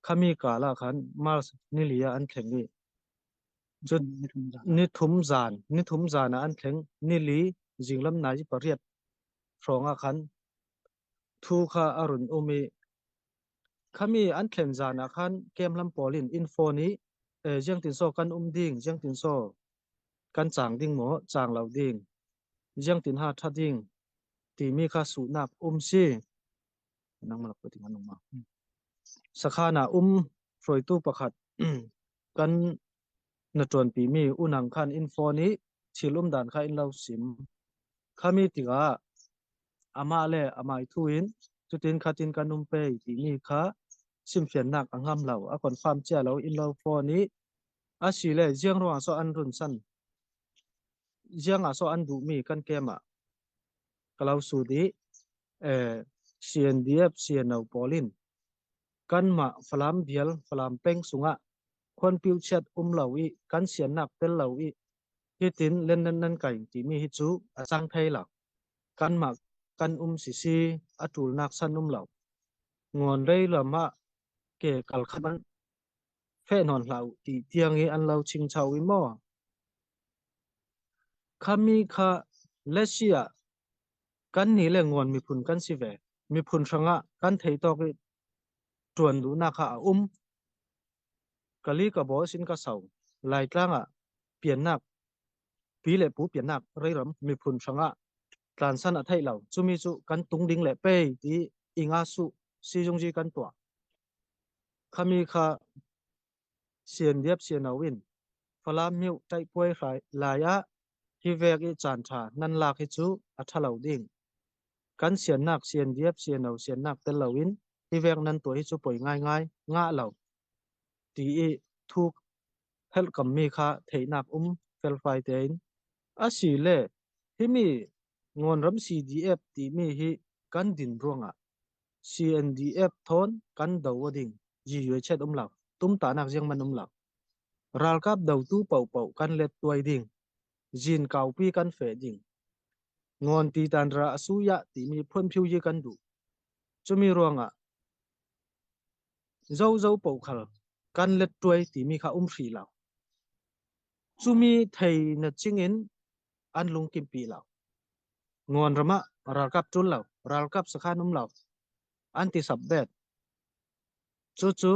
Khami kaal ah khan March nili ah an thleng i cun nithum zan ah an thleng. Nili zinglam nai pariat hrawng ah khan thu kha a run um i khami an thlen zan ah khan camp lam pawl in inn phone i ziangtin so kan um ding, ziangtin so kan cang ding maw, cang lo ding, ziangtin ha tha ding timi kha suhnak um si. Nangmah lak ding an um ma. Sakhan ah um hruaitu pakhat kan na ṭuanpi mi unang khan in phone i thil um dan kha in lo sim. Khami tikah amah le amah i thu in cutin khatin kan um pe timi kha simfiannak a ngam lo, a confirm cia lo in lo phone i asi le ziang ruang so an run san ziang ah so an duh mi kan kem ah ka lo sut i CNDF CNO pawl in kanmah Falam bial Falam peng sungah khuanpiu chiat um lo i kan siannak tel lo i hitin len nan kai timi hi cu a cang thai lo. Kanmah kan um sisi a ṭulnak san um lo. Ngawn rei lam ah ke kal khat feh nawn hlah u ti tiang i an lo chingcho i maw. Khami kha lesi ah kan nih le ngawn miphun kan si ve. Miphun hrangah kan thei tawk i ṭuan duhnak kha a um. Kali ka baw sin ka sau. Laitlang ah piannak pi le pu piannak reiram miphun hrangah tlansan a theih lo. Cumi cu kan tung ding le pei ti inga su sizungji kan tuah. Khami kha siandiap siano in Falam myu ṭaihpuai hrai lai ah hi vek i caan ṭha nan lak hi cu a ṭha lo ding. Kan siannak siandiap siano siannak tel loin hi vek nan tuah hi cu poi ngaingai ngah lo ti i thuk helhkammi kha theihnak um felfai tein asi le himi Ngawnram CDF timi hi kan din ruangah CNDF thawn kan do a ding yue chet um lo tumtahnak ziang man um lo ralkap dotu paohpaoh kan let tuai ding zin kaupi kan feh ding ngawn ti tan ra asuya timi phunphiu yi kan duh chumi ruangah zo zo pokhal kan let tuai timi kha um hri lo chumi thei na chingin an lungkim pi lo Ngawn ram ah ralkap ṭul lo, ralkap sakhan um lo, an ti sap bet. Cucu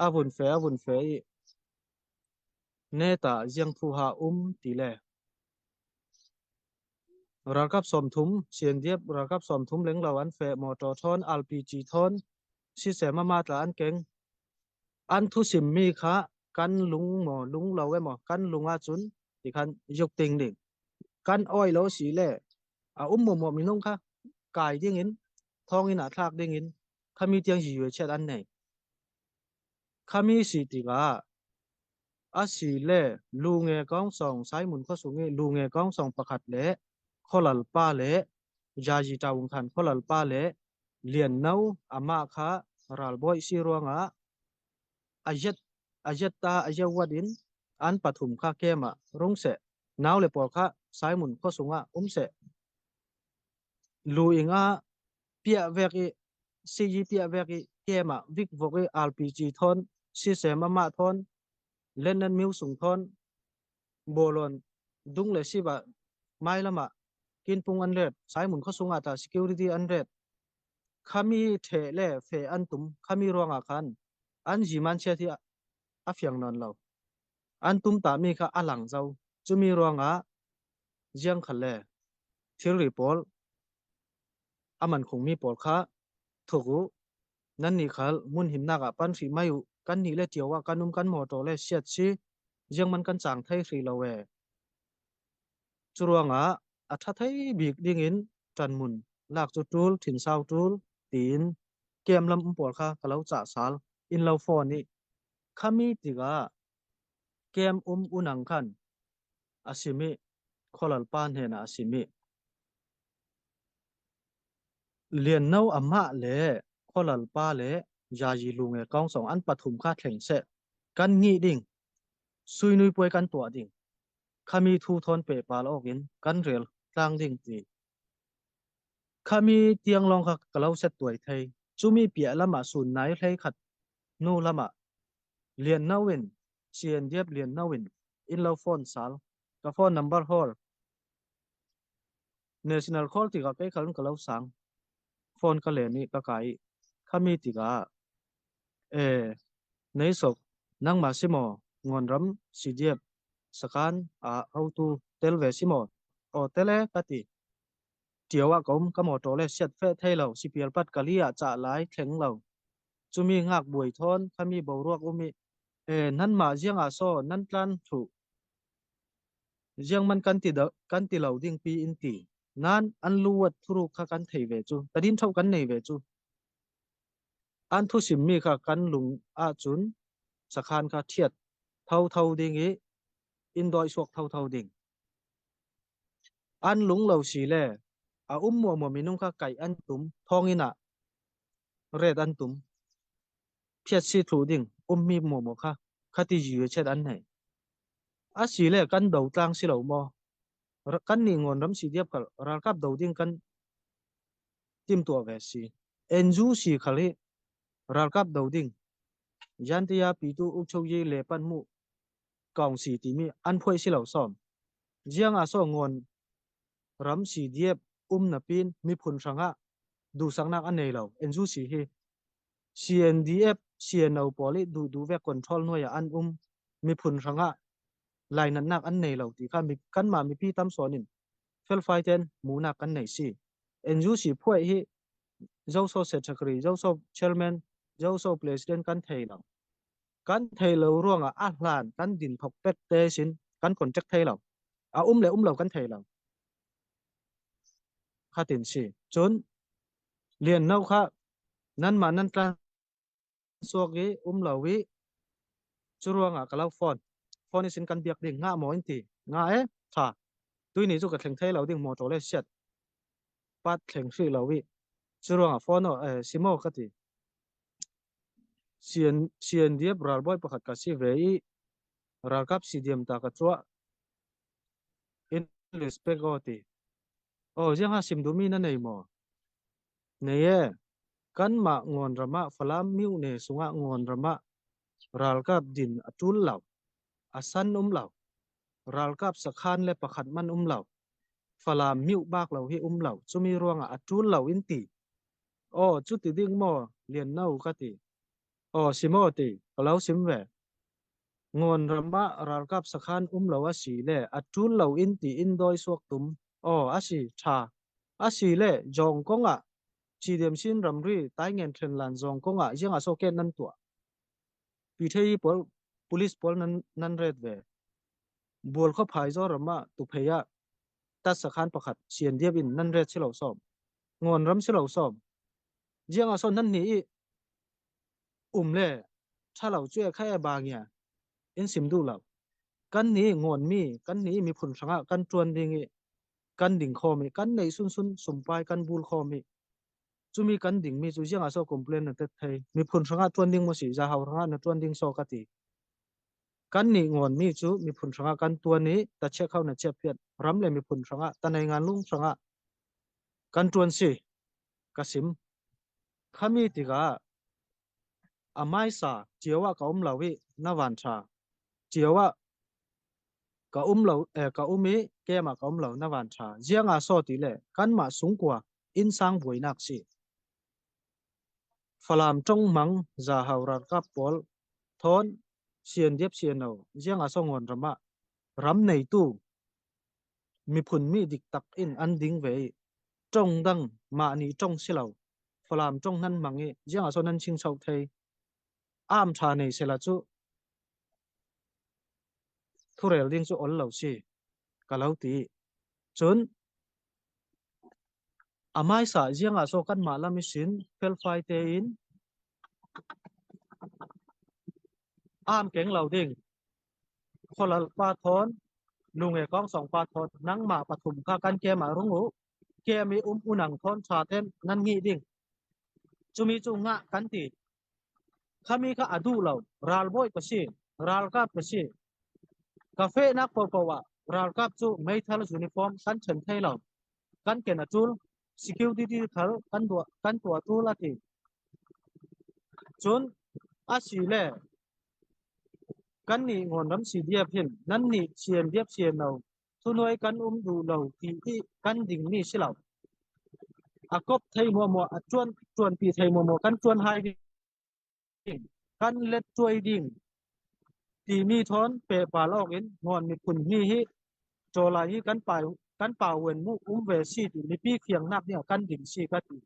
a vun fe i neta ziangphu ha um ti le ralkap 30 CNDF ralkap 30 leng lo an fe motor thawn RPG thawn siseh mama tla an keng an thu sim mi kha kan lung maw lung lo emaw kan lung ahcun ti khan yuk ting ding kan oi lo si le a um mo mo minung kha kai ding in thong in a thlak ding in khami tiang yi yue chet an nei khami si tikah a si le lu nge kong song Simon kho sung i lu nge kong song pakhat le kholal pa le jaji tawung khan kholal pa le lian no ama kha ralbawi si ruangah ayet ayet ta ayawat in an pathum kha kema rung seh nau le pawl kha Simon khua sungah um seh lu inga piah vek i siyi piah vek i kema vik vok i RPG thon sisem ama thon lenan miu sung thon bolon dung le siba mai lama kinpung an ret Simon khua sungah ta security an ret khami the le fe an tum khami ruangah khan an jiman chia thi a fiang nawn lo An tumtahmi kha a lang zau. Cumi ruangah ziangkhal le thilri pawl a man khungmi pawl kha thuk u. Nannih khal hmunhimnak ah pan hrih mai u. Kannih le ṭio ah kan um kan mawṭaw le siat si ziangman kan cang thei hrih lo ee. Curuangah a ṭha thei bik dingin ṭanhmun lak cu ṭul, thinsau ṭul tiin kem lam um pawl kha ka lo cah sal. Inn lo fawn i Khami tikah kem um unang khan a sim i khualal pa hnenah a sim i, Lianno amah le khualal pa le Yayi lu nge kawngsawng an pathum kha thleng seh. Kan ngih ding, suinui puai kan tuah ding, khami thu thawn pe pal awk in kan rel tlang ding ti. Khami tiang lawng kha ka lo set tuai thei. Cumi piah lam ah sun nai hlei khat. Nu lamah lian no in CNDF lian no in in lo phone sal ka phone number hall national call tikah kei khalun ka lo sang phone ka len i ka kai khami tikah e nei sok nangmah simo ngonram CDF sakan a hotu tel ve simo o tele ka ti Ṭio ah ka um, ka mawṭaw le siat feh thei lo, sipial pat ka li ah cah lai thleng lo. Cumi ngak buai thawn, khami boruak um i, e, nanmah ziang ah saw nan tlan thluh. Ziang man kan ti, kan ti lo ding pi in ti. Nan an luat thuruk kha kan thei ve cu. Tadin tho kan nei ve cu. An thu simmi kha kan lung ahcun sakhan kha thiat tho tho ding i in doi suak tho tho ding. An lung lo si le a um muamuam minung kha kaih an tum, thawnginn ah ret an tum. Phiat si thlu ding ummi muamuam kha khati yu chet an nei. A si le kan do tlang si lo maw? Kan nih ngawn ram si diap kal ralkap do ding kan timtuah ve si. NU si khal hi ralkap do ding Yantiya pitu ukchoyi le pan mu kaung si timi an phuai si lo som. Ziang ah so ngon ram si diep um na pin miphun hrangah duhsaknak an nei lo. NU si hi CNDF CNO pawl i duh duh ve control hnuai ah an um miphun hrangah lainatnak an nei lo ti kha kanmah mipi tam sawn in felfai ten munak kan nei si. NUC phuai hi zoso secretary zoso chairman zoso president kan thei lo. Kan thei lo ruangah a hlan kan din thok pek te sin kan contact thei lo. A um le um lo kan thei lo. Khatin si. Cun lian no kha nan mah nan tlan suak i um lo i cu ruangah ka lo phone phone sin kan biak ding nga maw in ti nga e tha tui ni chu ka thleng thei lo ding motor le siat pat thleng hri lo i cu ruangah phone o simo ka ti CNDF ralbawi pakhat ka si ve i ralkap CDM ta ka chuah in respect o ti o ziang ha sim dumi na nei mo nei e kanmah ngawn ram ah Falam myone sungah ngawn ram ah ralkap din a ṭul lo, a san um lo, ralkap sakhan le pakhat man um lo, Falam myu bak lo hi um lo, cumi ruangah a ṭul lo in ti. Aw, cuti ding maw lian no ka ti. Aw, si maw ti, ka lo sim ve. Ngawn ram ah ralkap sakhan um lo a si le a ṭul lo in ti in dawi suak tum. Aw, a si, ṭha. A si le Jong kong ah Cidem sin ramri taingen thlenlan zong kong ah ziang ah soket nan tuah. Pithei pawl police pawl nan nan ret ve. Bual kho phai zo ram ah tuphei ah tat sakhan pakhat sian diap in nan ret silo som. Ngon ram silo som. Ziang ah so nan ni i um le thalo chu e khai ba ngia in sim du lo. Kan ni ngon mi kan ni mi phun hranga kan tuan ding i kan ding khomi kan nei sun sun sumpai kan bul khomi chumi kan ding mi chu ziang ah so complain na tet thei miphun hrangah tuan ding mo si za hau hrangah na tuan ding so ka ti kan ni ngon mi chu miphun hrangah kan tuan i ta che khau na che piat ram le miphun hrangah ta nei ngan lung hrangah kan tuan si ka sim khami tiga amai sa chiawa ka um lo i na van tha chiawa Ka um lo eh, ka um i keimah ka um lo na van ṭha. Ziang ah saw ti le kanmah sungkua innsang buainak si. Falam ṭongmang zahau ralkap pawl thawn siandiap siano ziang ah saw ngawn ram ah ram neitu miphun mi dik tak in an ding ve i ṭong dang mah nih ṭong si lo Falam ṭong nan mang i ziang ah saw nan chingcho thei am ṭha nei sela cu Thurel ding cu ol lo si ka lo ti. Cun a hmaisa ziang ah so kanmah lam i sin felfai tein am keng lo ding kholal pa thawn lunge kong song pa thawn nangmah pathum kha kan kem ah rung u kem i um unang thawn tha ten nan ngi ding chumi chu nga kan ti Khami kha a duh lo. Ralbawi ka si. Ralkap ka si. Ka fehnak paohpaoh ah ralkap cu meithal uniform kan ṭhen thai lo. Kan ken a ṭul. Security khal kan tuah kan tuah ṭul a ti. Cun Asile kannih Ngawnram CDF hin nannih CNDF CNO thunuai kan um duh lo ti hi kan dingmi si lo. A kop thei muahmuah, a ṭuan ṭuanpi thei muahmuah kan ṭuan hai ding, kan let ṭuai ding timi thawn pehpal awk in Ngawn miphun hi hi cawlai hi kan pa kan pa uen mu um ve si ti mipi fiangnak ding ah kan ding si ka ti.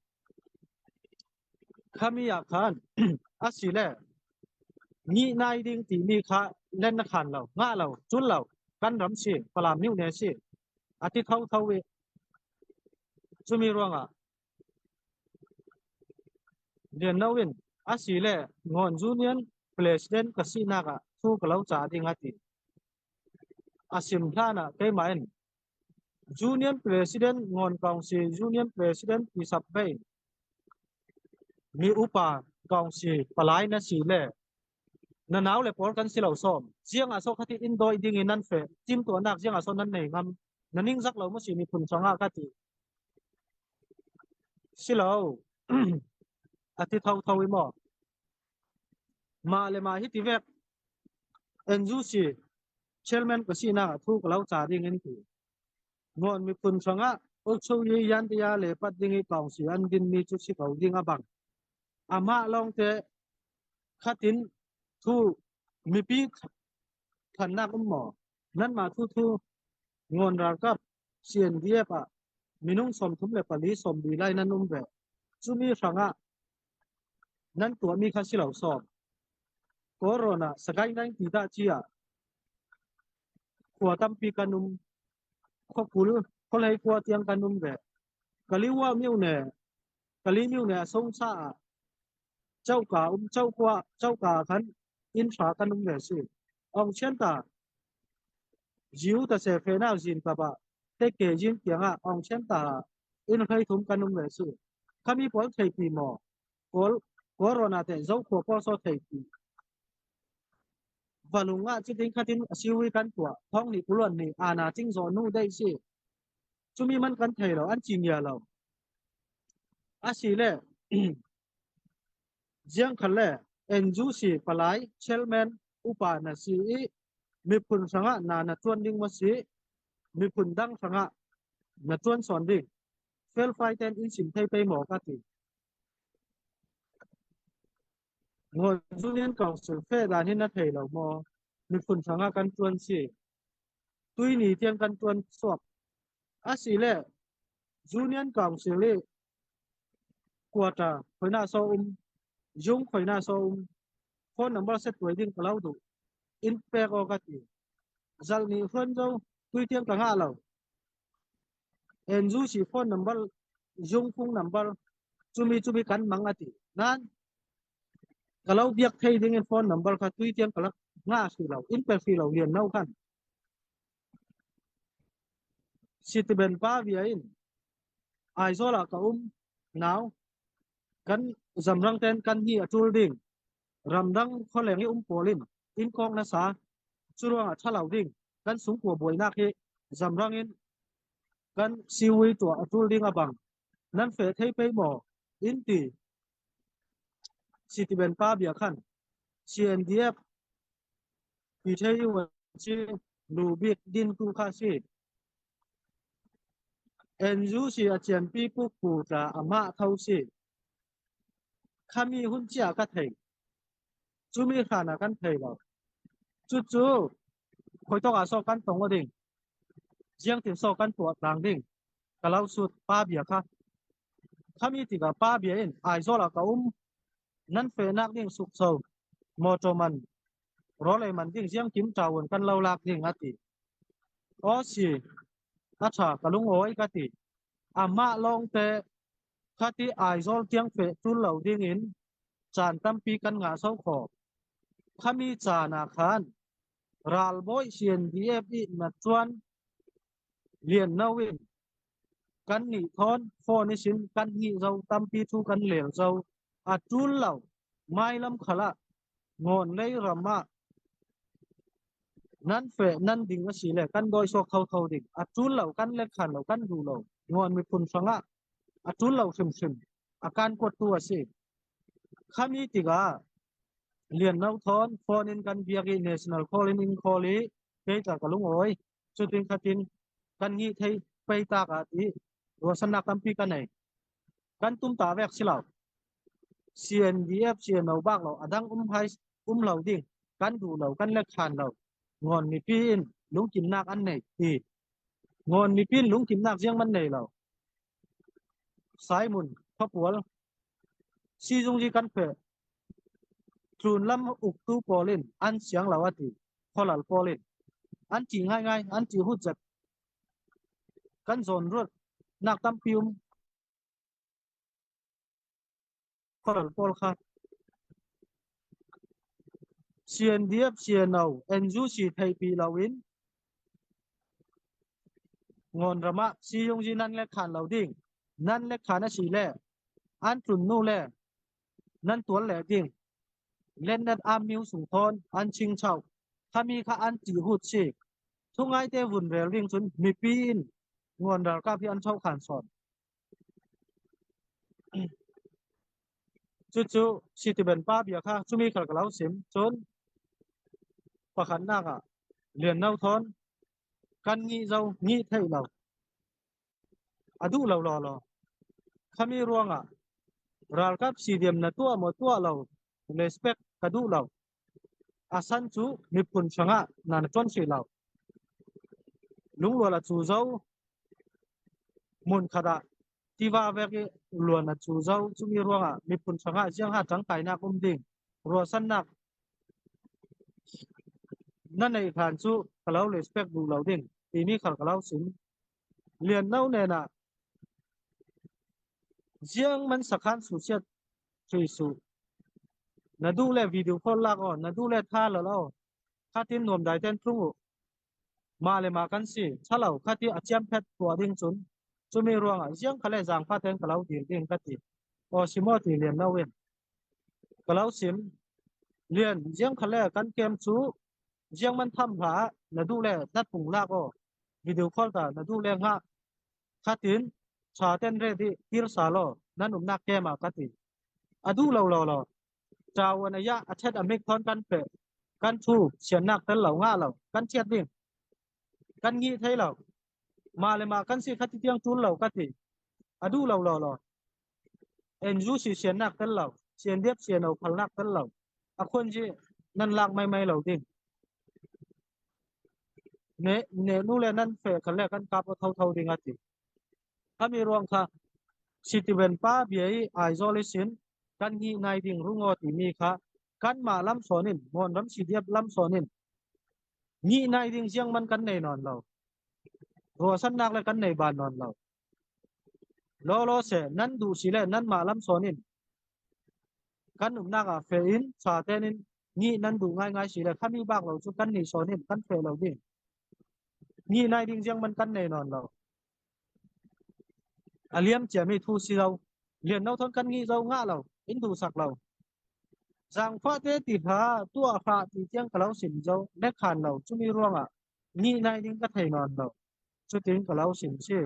Khami ah khan asile ni nai ding timi kha len na khan lo, ngah lo, cul lo, kan ram si, Falam myu ne si, ati tho tho i chumi ruangah lian lo in asile Ngawn Union President ka sinak ah thu ka lo ca ding ati. Asim hlan ah keimah in Union President Ngawn Council Union President ti sap vein mi upa council palai na si le na nau le pawl kan si lo sawm ziang ah so khati in doi ding in nan fe tim to nak ziang ah so nan nei ngam na ning zak lo ma si mi phun changa ka ti si lo ati tho tho i mo ma le ma hi ti vek NUC chairman ka si na thu ka lo cha ding in ti Ngawn miphun hrangah Ulcho i Yantia le pat ding i kawngsi an dinmi cu si ko ding a bang. Amah lawngte khatin thu mipi thannak um maw? Nanmah thu thu ngawn ralkap CNDF ah minung 34 sawmli lai nan um ve. Cumi hrangah nan tuahmi kha si lo sawm. Corona Sagaing nai ti dah chi ah Khua tampi kan um. Khua 20, khua hlei khua tiang kan um ve. Kaliwa myone, Kali myone a sung caah coka um cokua coka khan inn hra kan um ve si. Ong chian ta jiu ta se fe nau zin ka ba te ke jin tiang ah ong chian ta inn hlei thum kan um ve si. Khami pawl thei pi maw? Kawl corona te zo khua pawl so thei pi. Valung ah cutin khatin a siwi kan tuah. Thawng nih puluan nih ana cingzaw nu dei si. Cumi man kan thei lo, an ci ngia lo. Asile jiang khal le NUC palai chairman upa na si i miphun hrangah na na tuan ding ma si miphun dang hrangah na tuan sawn ding felfai ten in sim thei pei maw ka ti. Ngawn Union Council fe dan hi na thei lo maw? Miphun hrangah kan ṭuan si. Tui ni tiang kan ṭuan suak. Asile Union Council i quarter khoina so um, jung khoina so um, phone number set tuai ding ka lo duh. In pek aw ka ti. Zal ni hruan zo tui tiang ka ngah lo. NU si phone number zungfung number chumi chumi kan mang ati nan ka lo biak thei ding in phone number kha tui tiang ka nga si lo in pe si lo lian no khan Citibank pa via in Aizawl ah ka um nau kan zamrang ten kan hi atul ding ramdang kholeng i um pawlin in kong na sa churuang ah thalo ding kan sungkua buainak hi zamrang in kan siwi tuah atul ding abang nan fe thei pei maw in ti Citibank pa bia khan CNDF pi thei u chi lu bik din tu kha si NUC a chian pi pu ku tla ama tho si Khami hun chia ka thei. Cumi hlan ah kan thei lo. Cucu khoi ah so kan tong ding. Jiang tin so kan tuah tlang ding. Ka lo sut pa bia kha. Khami tikah pa bia in Aizawl ah ka um. Nan fe nak ding suk so motor man rawlei man ding jiang kim tawun kan lo lak ding ati. O si a tha ka lung oi ka ti. Amah lawng te Khati Aizawl tiang feh ṭul lo dingin caan tampi kan ngah zau khawh. Khami caan ah khan ralbawi CNDF i na ṭuan lian no in kan nih thawn phone isin kan hnih zo tampi thu kan lel zo. A ṭul lo mailam khal ah ngawn lei ram ah nan feh nan ding a si le kan dawi sawk thotho ding. A ṭul lo kan let khan lo kan duh lo ngawn miphun hrangah a ṭul lo hrimhrim. A kan kuattu a si. Khami tikah Lian No Thawn phone in kan biak i national call in in call i kei tla ka lungawi. Cutin khatin kan ngi thei pei tak ah ti ruahsannak tampi ka nei. Kan tum ta vek si lo. CNDF CNO bak lo adang um hai um lo ding kan duh lo kan le khan lo ngon mipi in lungkimnak an nei ti ngon mipi in lungkimnak ziang man nei lo Saimun khuapual sizung ji kan fe tlun lam uktu pawl in an siang lo ati kholal pawl in an ti ngai ngai an ti hut zat kan zawn ruat nak tampi um kholal pawl kha CNDF CNO NUC theipi lo in Ngawn ram ah siyungzi nan le khan lo ding nan le khan a si le an tlun nu le nan tual le ding Lennet a miu sung thawn an ching chau khami kha an ti hut si thungai te vun rel ding cun mipi in ngawn ralkap hi an chau khan sawn. Cucu Sitiben pa bia kha cumi khal ka lo sim. Cun pakhatnak ah Lian No Thawn kan ngih zo ngih theih lo a duh lo law law. Khami ruangah ralkap CDM na tuah maw tuah lo respect ka duh lo. Asan cu miphun hrangah nan ṭuan hrih lo. Lungrual a cu zo hmun khat ah tiva vek i luan a cu zo cumi ruangah miphun hrangah ziangha ṭangkainak um ding ruahsannak na neih hlan cu ka lo respect duh lo ding timi khal ka lo sim. Lian No nen ah ziang man sakhan susiat sui su. Na duh le video call lak aw, na duh le tha lo lo. Khatin nuam dai ten tlung u. Ma le ma kan si. Chalo khati a chiam phet tua ding chun. Chumi ruangah ziang khale zang fa ten ka lo dil ding ka ti. O simo ti lian no in. Ka lo sim. Lian ziang khale kan kem chu Ziang man tham hlah, na duh le na pung lak aw. Video call ta na duh le ngah. Khatin cha ten re di tir sa lo nan umnak kem ah ka ti. A duh lo lo lo. Chawan a ya a chet a mik thon kan pe. Kan thu siannak tel lo nga lo. Kan chiat ding. Kan ngi thei lo. Ma le ma kan si khati tiang tul lo ka ti. A duh lo lo lo. NU si siannak tel lo. Sian diap sian o phalnak tel lo. A khon ji nan lak mai mai lo ding. Ne ne nu le nan fe khal le kan kap tho tho ding ati. Khami ruang kha Citizen pa bia i Aizawl i sin kan hi nai ding rungo timi kha kan ma lam sawn in mon ram si diap lam sawn in ni nai ding siang man kan nei non lo ruasan nak le kan nei ban non lo Law law seh nan duh si le nanmah lamsawn in kan umnak ah fe in ṭha tein in nih nan duh ngaingai si le khami bak lo cu kan nih sawn in kan fe lo ding. Nih nai ding ziang man kan nei nawn lo. A liam ciami thu si lo. Lian no thon kan ngi zo ngah lo. In duh sak lo. Zaangfah te ti hla tuah hlah ti tiang ka lo sim zo ne khan lo chumi ruangah nih nai ding ka thei nawn lo. Cutin ka lo sim si.